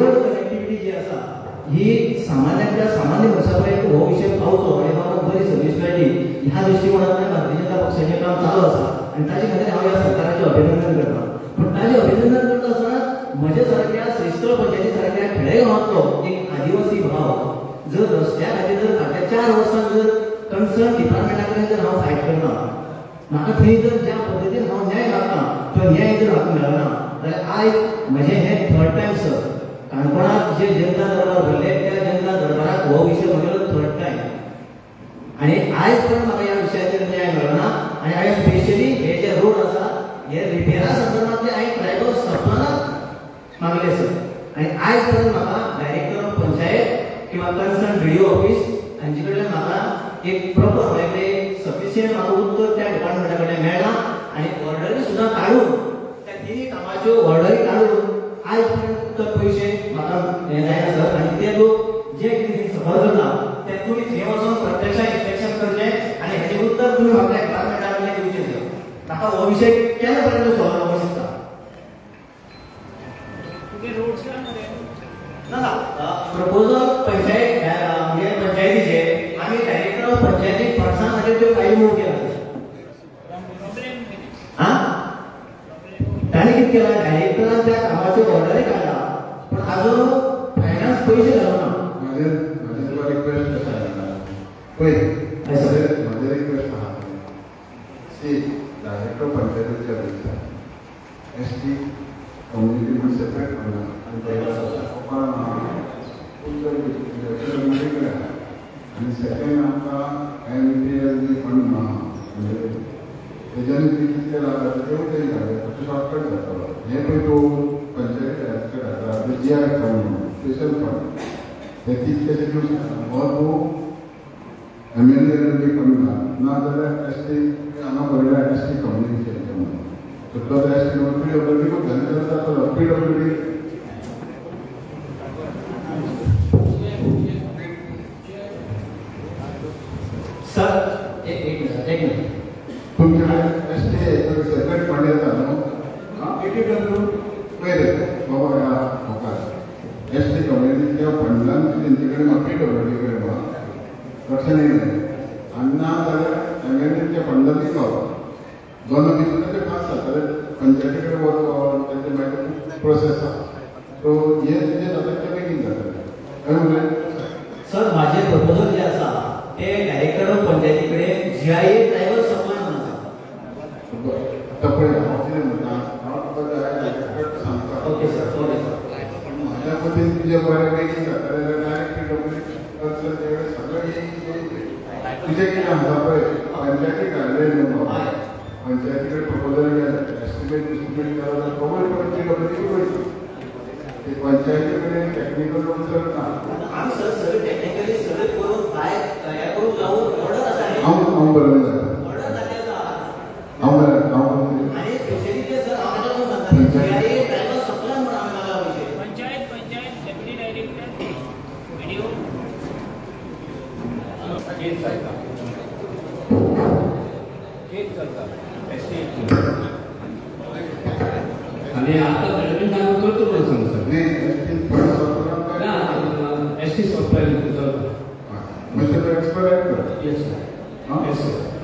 Road connectivity जी आसा ही सामान्यांतल्या सामान्य मनशा पर्यंत हो विशय पावचो आनी लोकांक बरी सर्वीस मेळटली ह्या दृश्टिकोणांतल्यान भारतीय जनता पक्षाचें काम चालू आसा आनी ताजे खातीर हांव ह्या सरकाराचें अभिनंदन करता. पूण ताजें अभिनंदन करता आसतना म्हज्या सारक्या श्रीस्थळ पंचायती सारक्या खेडेगांवांतलो एक आदिवासी भाव जर रस्त्या खातीर जर फाटल्या 4 वर्सां जर कन्सर्न डिपार्टमेंटा कडेन जर हांव फायट करना, म्हाका थंय जर ज्या पद्दतीन हांव न्याय मागता तो न्याय जर म्हाका मेळना जाल्यार आयज म्हजें हें थर्ड टायम सर काणकोणांत जे जनता दरबार भरले त्या जनता दरबाराक हो विशय म्हगेलो थर्ड टायम आनी आयज पर्यंत म्हाका ह्या विशयाचेर न्याय मेळना. आनी हांवें स्पेशली हे जे रोड आसा हे रिपेरा संदर्भातले हांवें ट्रायबल सप्लानाक मागले सर आनी आयज पर्यंत म्हाका डायरेक्टर ऑफ पंचायत किंवा कन्सर्न बीडीओ ऑफिस हांचे कडल्यान म्हाका एक प्रॉपर म्हणजे सफिशियंट म्हाका उत्तर त्या डिपार्टमेंटा कडल्यान मेळना आनी ऑर्डरी सुद्दां काडून त्या तिनूय कामाच्यो ऑर्डरी काडून आयज पर्यंत उत्तर पयशे म्हाका हें जायना सर. आनी ते लोक जे कितें सफर करता ते तुमी थंय वचून प्रत्यक्षान इन्स्पेक्शन करचें आनी हेचें उत्तर तुमी म्हाका डिपार्टमेंटा कडल्यान दिवचें सर. म्हाका हो विशय केन्ना पर्यंत सॉल्व जावंक शकता? ना ना प्रपोजल पंचायत म्हणजे पंचायतीचे आमी डायरेक्टर ऑफ पंचायती फंड्सा खातीर त्यो फायली मूव केला. हा ताणें कितें केलां डायरेक्टरान त्या कामाच्यो ऑर्डरी काडला पूण आजून फायनान्स पयशे घालूना. म्हजें तुका रिक्वेस्ट आसा पळय म्हजें रिक्वेस्ट आहा सी डायरेक्टर पंचायतीचे ऑफिसार एस टी कम्युनिटी म्हणून सेपरेट फंड आहा आनी कम्युनिटी आहा आनी सेकंड आमकां M P L G fund आहा म्हणजे तेज्यानी ती कितले लागता तेवूय तेणी घातले तो शॉर्टकट जातलो. हें पळय तूं पंचायत डायरेक्टर घातला जी आर फंड म्हणून स्पेशल फंड ते तितकेशे दिवंक शकता हो तूं M L L D fund घाल ना जाल्यार एस टी हांगा बरयला एस टी कम्युनिटी म्हणून सो तो S T P W D घालून जातलो. P W D sir एक मिनिट एक मिनिट तुमच्याकडे एस टी सेपरेट फंड येता न्हू पी डब्ल्यू पळय रे बाबा ह्या म्हाका एस टी कम्युनिटीच्या फंडान तेंचे कडेन पी डब्ल्यू डी कडेन लक्षात येयलें आनी ना जाल्यार एम एल एच्या फंडान गावता दोन दिसून ते पास जाता पंचायती कडेन वचप तेंचे मागीर खूब प्रोसेस आसा सो हें तुजें जाता तें बेगीन जातलें. सर म्हाजें प्रपोजल जें आसा ते डायरेक्टर ऑफ पंचायती कडेन जी I A driver supply म्हणून आसा. आतां पळय हांव कितें म्हणटा हांव तुका डायरेक्टर सांगता. ओके सर ओके सर म्हाज्या पतीन तुजें बरें बेगीन जातलें जाल्यार डायरेक्ट पी डब्ल्यू कन्सर्न सगळें तुजें कितें आसा पळय पंचायतीक घातलें न्हू बाबा पंचायती कडेन प्रपोजल गेलें एस्टिमेट बिस्टिमेट केलो जाल्यार खबर पडटा पी डब्ल्यू वयता ते पंचायती कडेन टॅक्निकल ऑफिसर ना. आमी सर सगळें टॅक्निकली सगळें करून भायर हें करून लावून ऑर्डर आसा. हांव हांव बरोबर जाता ऑर्डर जाल्ली आसा हांव बरें हांव आनी स्पेशली ते सर हांव ताका सांगता जी I A driver supply म्हणून हांवें मागला विशय. Panchayat panchayat deputy director BDO हेच चलता हेच चलता एस टी आनी आतां गव्हर्मेंटान करता म्हणून सांग सर. न्ही एस टी फंड सप्लाय ना एस टी सप्लाय चलता. मातशें तो एक्सपर्ट कर. Yes sir. Yes sir.